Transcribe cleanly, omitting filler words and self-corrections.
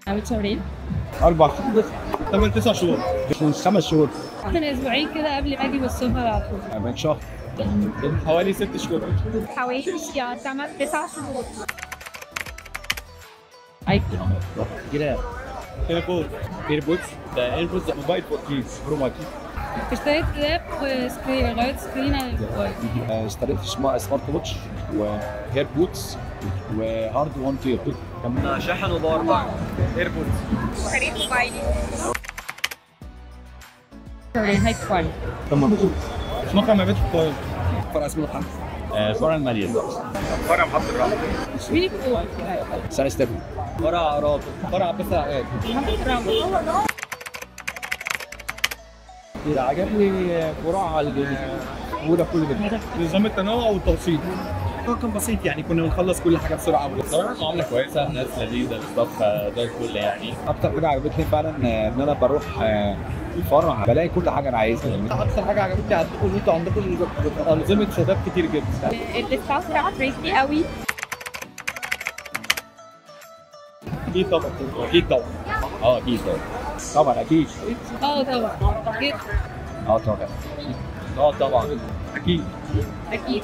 عملت شهرين. 4 شهور. 8 9 شهور. 5 شهور. من اسبوعين كده قبل ما اجي بالسفر على طول. من شهر. حوالي 6 شهور. حوالي 8 9 شهور. ايفون. جراب. تليفون. AirPods. ده AirPods موبايل 14 Pro Max. اشتريت lap و screen، غيرت screen على الموبايل. اشتريت smart watch و AirPods و hard 1 tera. شاحن و power bank. AirPods. اشتريت موبايلي. هاي كواليتي. تمام. موقع ما بيت القاهرة. فرع اسمه الحمد. فرع المالية. فرع محطة الرمل. مين الكوع؟ سان ستيفن. فرع عراب. فرع عباس العقاد. محطة الرمل. عجبني فروع الاولى كل ده. نظام التنوع والتوصيل. هو كان بسيط يعني، كنا بنخلص كل حاجة بسرعة. بصراحة معاملة كويسة، ناس لذيذة، ال staff زي الفل يعني. اكتر حاجة عجبتني فعلا ان انا بروح الفرع بلاقي كل حاجة انا عايزها. اكتر حاجة عجبتني عندكم ان انتوا عندكم انظمة شباب كتير جدا. ال staff بتاعها friendly قوي. اكيد طبعا. اكيد طبعا. اه اكيد طبعا. طبعا اكيد. اه طبعا. اكيد. اه طبعا. اه طبعا. اكيد. اكيد.